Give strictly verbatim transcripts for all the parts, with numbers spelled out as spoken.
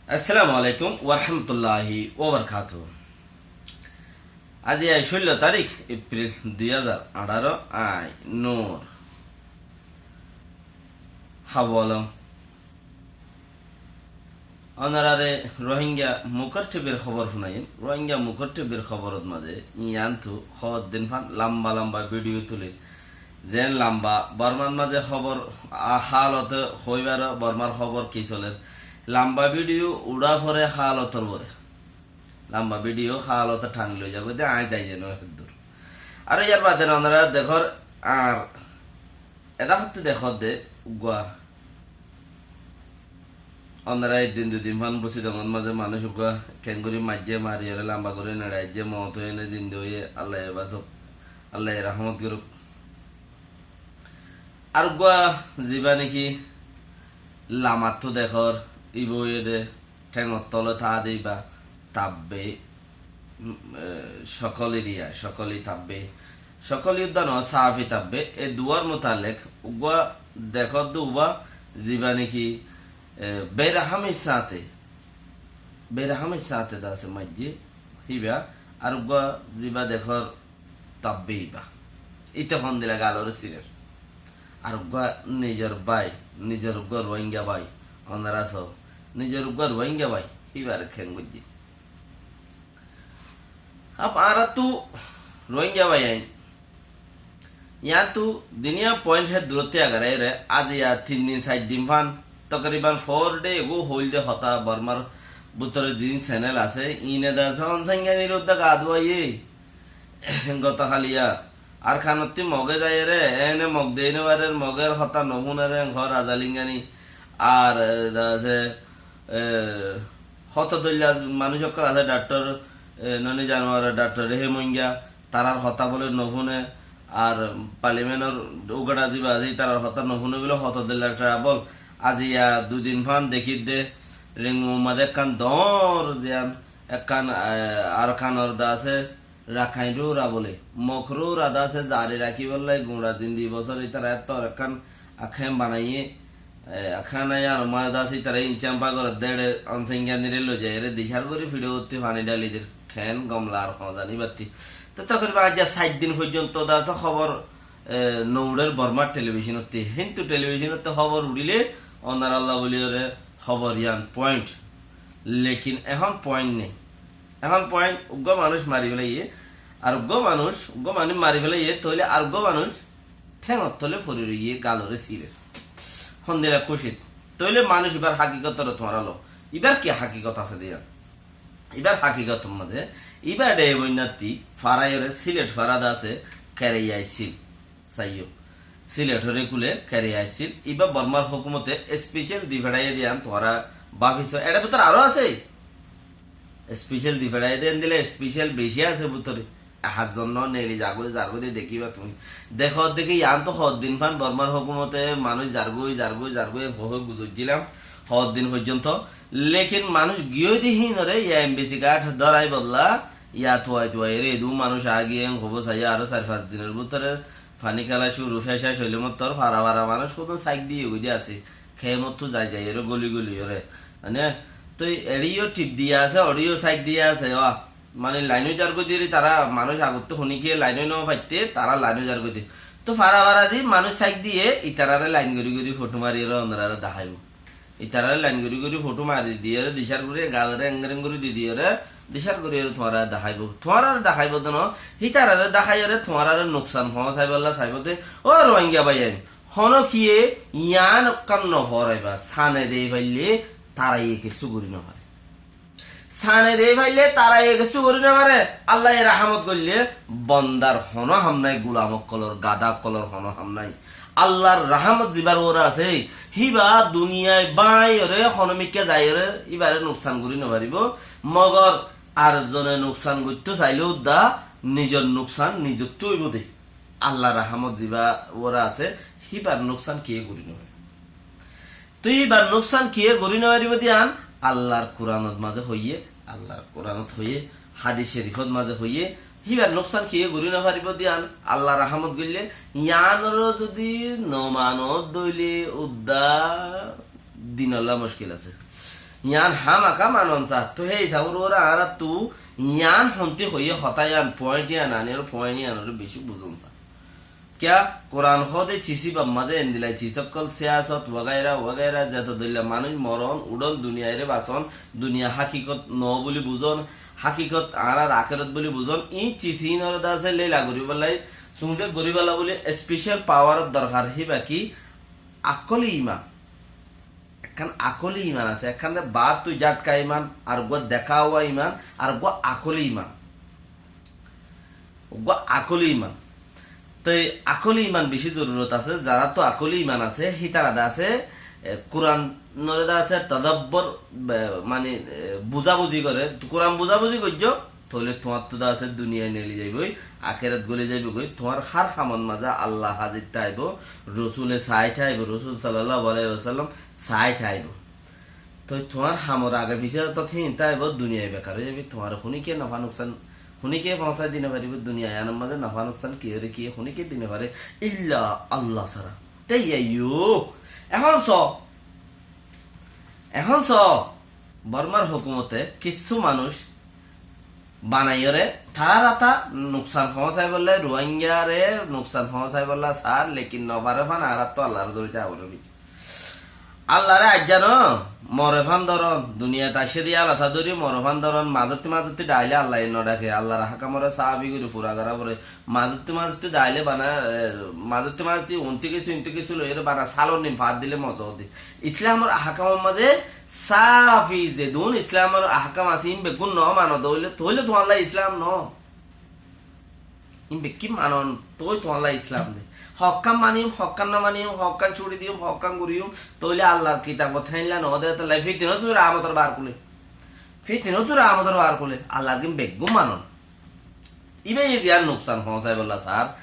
Assalamu alaikum warahmatulláhi wabarakátuhu. Aijja cóillo tarík Epril dui házar añçáro, añí Nur Hawa Alom. Ónorare Rohingya Mukor T V r hóbor fúnaiyum. Rohingya Mukor T V r hóborot mazé yíantu hoddin fán lamba lamba video tulir. Zeén lamba Bormar mazé hóbor, a, hálot hoibar, Bormar hóbor ki soler. Lamba video uçá fore hálotor uore. Lamba video hálote thani loi zagói de, añí zai zai no eddur. Ar yar bade ónora dekór, ar eda hotte dekór de, uggúa. Ónora ek din dui din fán Busidongot mazé manúic uggúa kengori maijjé, mariyóre lamba gori neçaijjé, moot óiye né zinde óiye, Allaye basók, Allaye rahmot gorouk. Ar uggúa ziba niki lamattú dekór, iba óiye de théngor tole táa de iba tabbe, mm, e, sokoli riya, sokoli tabbe, sokoli udda no, safi tabbe, e duwar mutallek uggúa dekór de uba ziba niki, e, berahami sáñte, berahami sáñte de asé maijjé, híba, ar uggúa ziba dekór tabbe iba. Íte hondilla galore sirer. Ar uggúa nizor bái, nizor uggúa Rohingya bái, ónora só, nizor uggúa Rohingya bái, híbare keng goijjé. Ab añárattu Rohingya bái ain, yíantu duniya point he durotti agarai re, aijja tin din, sair din fán, tokriban four day ago hoil de hotá Bormar bútore zin channel asé, ine de asé, Onsangyani re udda ga duwaiye. Goto haliya Arkanotti Moge zaiyere, ene Mog dei no farer, Moger hotá no fúnere, en hó Rajalingani. Ar, e, de asé, e, hoto doilla manúic okkol asé, dhaktor, e, Noni Januar, dhaktor Rehim Rohingya, tarar hotá bole no fúne, ar parliamentor ugada ziba asé, ítarar hotá no fúne bole hoto doilla trouble. Aijja dui din fán dekir de, Ringu mazé ekkán doñr ziyan, ekkán, e, Arkanor de asé, Rakhain rura bole, Mog rura de asé, zari rakíbolla gura zindi bosór ítara ettór ekkán akhem banaiye, e, akhem banaiye, ar mazé de asé ítara inchampa gorer de ére, Onsangyani re loi zaiyere dicár gori fiçotti faní dhali der, khen gomla ar hozani batti. Te tokriban aijja sair din foijjonto de asé hóbor, e, no uçer Bormar telebicinotti. Kintu telebicinotti hóbor uçile, ónora lla buliyore hóbor yían point. Lekin ehón point nei. Ehón point, uggúa manúic mari félaiye, ar uggúa manúic, uggúa manúic mari félaiye, tóile ar uggúa manúic théngor tole fori roiye, galore sirer. Hondilla kúcit. Tóile manúic ibar hakikot ore tuáñra lo. Ibar ki hakikot asé de yían? Ibar hakikot mazé, iba de boinnatti faraiyore Silet fara de asé, kerai aiccil. Saiyó. Siletor ekule keri aiccíl, iba Bormar hókumote special di feçaiye de yían tuáñra báfiso. Ere bútore aró asé. Special di feçaiye de, endilla special beci asé bútore. Eházon no neeli zagói, zargói de dekíba tuñí. Dekó, deki yían to hoddin fán Bormar hókumote manúic zargói, zargói, zargói, hoi hoi guzoijjílam hoddin foijjonto. Lekin manúic giyói de hínore yá embassy card dórai bolla, yá tuai tuai re, edu manúic a giyé, en hobo saiyó, aró sair fañs dinor bútore Faní kéla cúru, fecá cóile mottor fara fara manúic kudún sáik diyé goi de asé. Kemottu zai zai ore, goli goli ore. Mane, toi eçé yó thip diya asé, oçé yó sáik diya asé, wa. Mane, lain oi zargoi de ere tará manúic agottú honi giyé lain oi no faitté, tará lain oi zargoi de. To fara fara ze manúic sáik diyé, itarare lain gori gori foto mari ore onorare dahaibo. Itarare lain gori gori foto mari diyore, dicár gori, galore engereng gori di diyore, dicár gori ore tuáñrare dahaibo. Tuáñrare dahaibo de no, hitarare dahai ore tuáñrare nuksan foóñsaibolla saibo de. Ó Rohingya bái ain, hono kiye yián ekkán no foraiba, sane dei faille taraye kessú gori no fare. Sane dei faille taraye kessú gori no fare. Allaye rahamot goille bondar hono ham nai, gulam okkolor, gada okkolor hono ham nai. Allar rahamot zibar uore asé, híba duniyai báñi ore, hono mikká zai ore, híbare nuksan gori no faribo. Mogor ar zone nuksan goittó saile udda nizor nuksan nizottú óibo de. Allar rahamot ziba uore asé, híbar nuksan kiye gori no faribo. Toi híbar nuksan kiye gori no faribo de yián Allar Kuranot mazé hoiye, Allar Kuranot hoiye, hadis cerifot mazé hoiye, híbar nuksan kiye gori no faribo de yián Allar rahamot goille, yiánore zodi no mano de óile udda dinolla muckil asé. Yián hámaka manon sa. Toi hé hísabe añárattu yián honté hoiyé hotá yián, point yián aniyóre, point yiánoré beci buzon sa. Kiyá? Kuran hoóde cis ibár mazé endilla cis ókkol, siyasot wagaira wagaira, zeto dóilla manúic moron, uçón, duniyairé bason, duniya hákikot no buli buzon, hákikot añárar akérat buli buzon, iín cis iínoré de asé leila goríbolla, sungde goríbolla buli special power or dorkar. Híba ki? Akoli iman. Ekkán akoli iman asé, ekkán de baáttu jatka iman, ar uggúa dekáwa iman, ar uggúa akoli iman. Uggúa akoli iman. Toi akoli iman beci zorurot asé, zaráttu akoli iman asé, hítara de asé, e, Kuranore de asé tadabbor, e, mani, e, buzabuzi gore, Kuran buzabuzi goijjó, tóile tuáñttu de asé duniyai neli zaiboi, akérat goli zaiboi goi, tuáñr hár hamor mazé Allah házir táibo, Rosule sai táibo, Rosul sallallahu alaihi wasallam sai táibo. Toi tuáñr hamor age fice to tin táibo, duniyai bekar ói zaibo, tuáñre honikiye nafa nuksan, honikiye foóñsai di no faribo, duniya iánor mazé nafa nuksan kiyóre kiye honikiye di no fare, illa Allah sára. Te yaiyo, ehón so, ehón so, Bormar hókumote kissú manúic banaiyóre, tará rata nuksan foóñsaibolla, Ruáingare nuksan foóñsaibolla sar, lekin no fare fán, añárattu Allaré dóri táibo. Allaré aijja no, more fán doron, duniyait aiccé de yala ta dóri more fán doron, mazotti mazotti dhaile Allaye no dhake, Allar hákamoré sáfi gorí fura gorá foré, mazotti mazotti dhaile bana, e, mazotti mazotti unti kessú, inti kessú loiyóre bana salor nim fat dile moza óde. Islamor ahkamor mazé sáfi zedún Islamor ahkam asé, ín beggún no mano de óile, tóile tuáñlla Islam no. Ín beggún manon, toi tuáñlla Islam de. Hokkán maniyum, hokkán no maniyum, hokkán cúri diyum, hokkán guriyum, tóile Allar kitabot héinla no de, tóile fitinóttu raámotor bar kule. Fitinóttu raámotor bar kule, Allar gín beggún manon. Íbaye ziyán nuksan foóñsaibolla sar,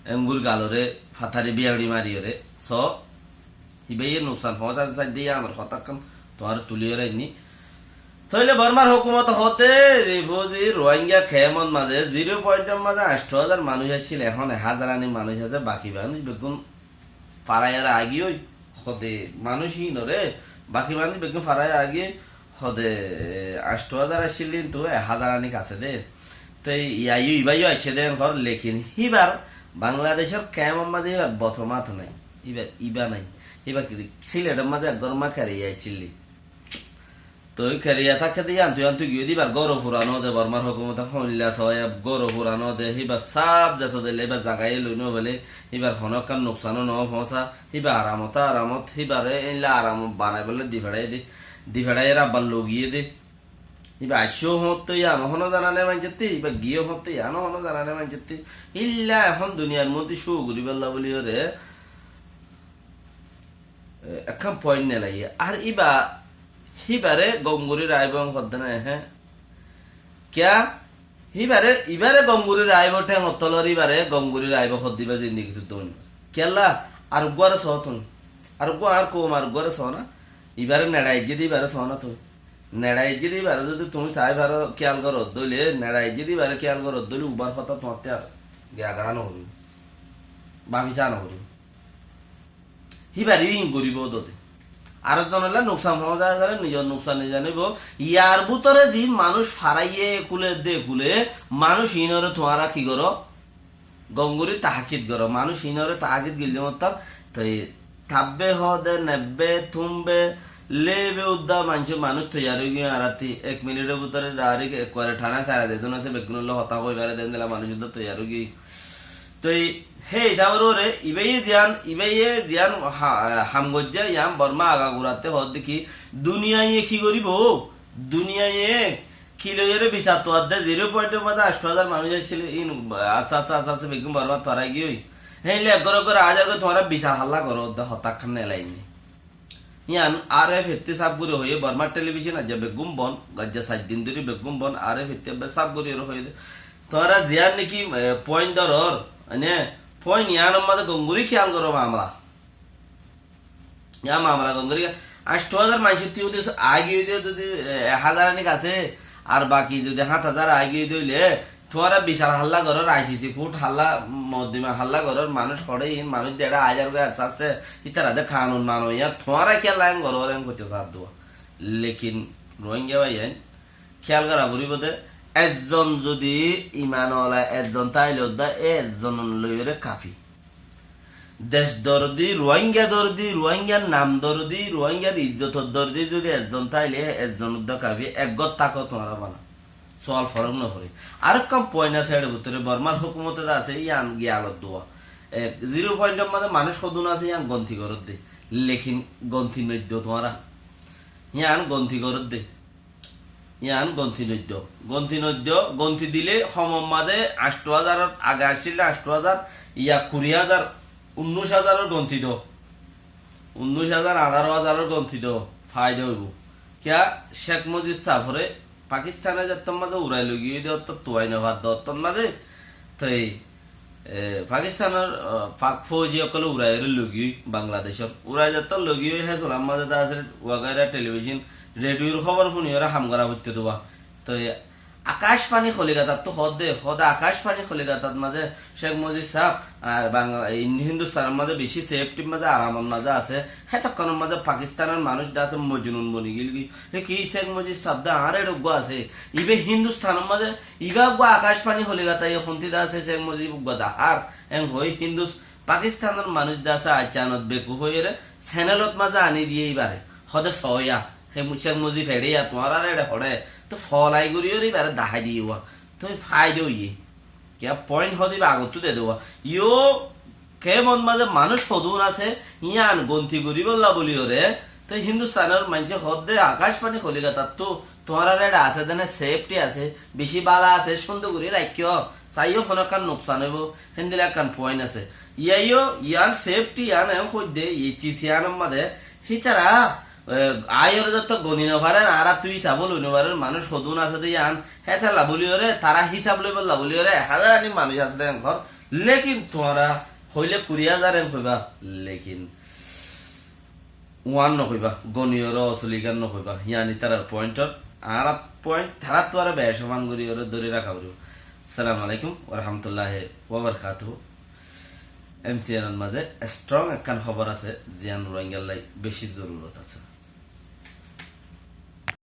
enggúr galoré fatari biyañçi mariyóre, so, íbaye nuksan foóñsai saidde yíanor hotákkán tuáñre tuliyóre ainní. Tóile Bormar hókumote hoódde rifuzi Ruáinga kemor mazé ziro pointor mazé añctho házar manúic accíl, ehón ek házar ani manúic asé, baki manúic beggún faraiyóre aigiyói, hoódde manúic híinoré, baki manúic beggún faraiyóre aigiyói, hoódde añctho házar accíl, kintu ek házar ani asé de. Te yaiyo, íbayo aiccé de ehón, lekin híbar Bangladecór kemor mazé híbar bosomat nai, íba, íba nai. Híba ki Siletor mazé ek gór mazé keriya accíl. Toi keriya táke de yíantu yíantu giyé de íbar gór fura no de, Bormar hókumote hoilla soóya gór fura no de, híba sáf zeto dile híba zagaye loi no fele, híbar honó ekkán nuksan no foóñsa, híba aramot aramot, híbare éilla aram banaibolla di feçai de, di feçai rabbar loi giyé de. Íba aiccé hoóñtte yían honó zana nai maincótte, íba giyé hoóñtte yían honó zana nai maincótte. Ílla ehón duniyar modde show goríbolla buliyóre, e, ekkán point nelaiye. Ar íba híbare gom gorí raibó en hoódde na, ehé. Kiyá? Híbare, íbare gom gorí raibó, théngor tolor íbare gom gorí raibó hoódde íba zindigittu dóin. Kiyólla? Ar uggúare soó tuñí. Ar uggúa añár koum ar uggúare soó na. Íbare neçai aijjé de íbare soó na tuñí. Neçai aijjé de íbare zodi tuñí sai faro, kiyal goró dóile, neçai aijjé de íbare kiyal goró dóile, ubar hotá tuáñtte ar giya gorá no foribo. Báfi sa no foribo. Híbare ín goríbo dóde. Ar zonolla nuksan foóñsai zane, nizor nuksan nize nibo. Yar bútore ziín manúic faraiyé kule de kule, manúic ínoré tuáñra ki goró? Gom gorí tahkik goró, manúic ínoré tahkik goillé mottor, toi tabbe hoóde, nebbe, tumbe, lebe udda manúic, manúic toiyar ói giyói, añárattú ek minitor bútore darik ekkuare thana sara zedún asé, beggúnolla hotá hoi fare de endilla manúic udda toiyar ói giyói. Toi hé hísabor uore, íbaye ziyán, íbaye ziyán ha-, ham goijjé, yián Borma agaguratte hoódde ki, duniyaiye ki goríbo? Duniyaiye ki loiyóre bisar tuwar de, ziro pointor mazé añctho házar manúic accíl, ín, accá, accá, accá, accá, beggún Bormat farai giyói. Héinle eggwar eggwar aizar goi tuáñra bisar halla goró de, hotá ekkán nelainne. Yián R F A ttú sáf gorí hoiyé, Bormar telibicon aijja beggún bon, aijja sair din dóri beggún bon, R F A ttú ebbe sáf gorí hoiyé de. Tuáñra ziyán niki, e, point dórór, mane, point yiánor mazé gom gorí kiyal goró mamela. Yián mamela gom gorí, añctho házar maincór ttu zodi aigiyói de, zodi, e, ek házar anik asé, ar baki zodi háñt házar aigiyói de óile, tuáñra bisar halla gorór, I C C court halla, moddima halla gorór, manúic hoçé, ín manúic de eçé aizar goi accá accá, ítara de kanun mano, yián tuáñra kiyólla en gorór en hoitó saádde. Lekin Rohingya báiyain, kéyal gorá foribó de, ezzon zodi iman ola ezzon táile uddá, e ezzon loiyóre kafi. Dec dordi, Rohingya dordi, Rohingyar nam dordi, Rohingyar izzotor dordi zodi ezzon táile, e ezzon uddá kafi, ek gór táko tuáñra bana. Sual forok no foré. Arekkán point asé, ére bútore Bormar hókumote de asé, yián giyalot duwa. E, zero point or mazé manúic hodún asé, yián gonti goródde. Lekin gonti noiddo tuáñra. Yián gonti goródde. Yián gonti noiddo. Gonti noiddo, gonti dile homor mazé añctho házaror age accíl de añctho házar, iya kuri házar, unnúic házaror gonti do. Unnúic házar, añçáro házaror gonti do, faida óibo. Kiyá, Cek Muzib sáfore Pakistane zettót mazé urai loigiyói de, ottót tuwai no faddo, ottót mazé. Toi, e, Pakistanor, e, pak fouji ókkole urai ore loigiyói Bangladecót. Urai zettót loigiyói, hé sular mazé de asé, wagaira, telebicon, rediyor hóbor fúniyóre ham gorá foittó de uwá. Toi, Akashbani Kolikatattú hoódde, hoóde Akashbani Kolikatat mazé Cek Muzib sáf, ar Bangla-, Hin-, Hindustanor mazé beci seftir mazé, aramor mazé asé, hétokkánor mazé Pakistanor manúic de asé mojnun boni gilgi. Hé ki Cek Muzib sáf de añárar eçé uggúa asé. Ibá Hindustanor mazé, ibá uggúa Akashbani Kolikata ye honti de asé Cek Muzib uggúa dahár, en hoi Hindus-, Pakistanor manúic de asé aiccanot bekuf óiyore, senelot mazé ani diye ibáre. Hoóde soóya. Hé Mu-, Cek Muzib eçé ya tuáñrar eçé hoçé. Toi folai gorí óre ibáre dahái diye uwá. Toi faida óiye. Kiyá point hoóde ibá agottú de de uwá. Yó kemot mazé manúic hodún asé, yián gonti goríbolla buli óre. Toi Hindustanor maincé hoódde Akashbani Kolikatattú tuáñrar eçé asé dene sefti asé, beci bála asé, cúndor gorí raikkó. Saiyó honó ekkán nuksan óibo, héndilla ekkán point asé. Yiáyó, yián sefti, yián en hoidde, H C C yiánor mazé, hítara, e, aiyóre zettót goni no farer, añárattú hísab loi no farer, manúic hodún asé de yián, hétolla buli óre, tará hísab loibolla buli óre, ek házar ani manúic asé de enkor, lekin tuáñra hoile kuri házar en hoibá, lekin uán no hoibá, goni óre osoli gán no hoibá, yián ítarar point or, añárar point, taráttu aró beci man gorí óre dóri raká foribó. Assalamu alaikum wa rahmatullahi wa barakatuhu. M C N or mazé strong ekkán hóbor asé, ziyán Rohingyallai beci zorurot asé.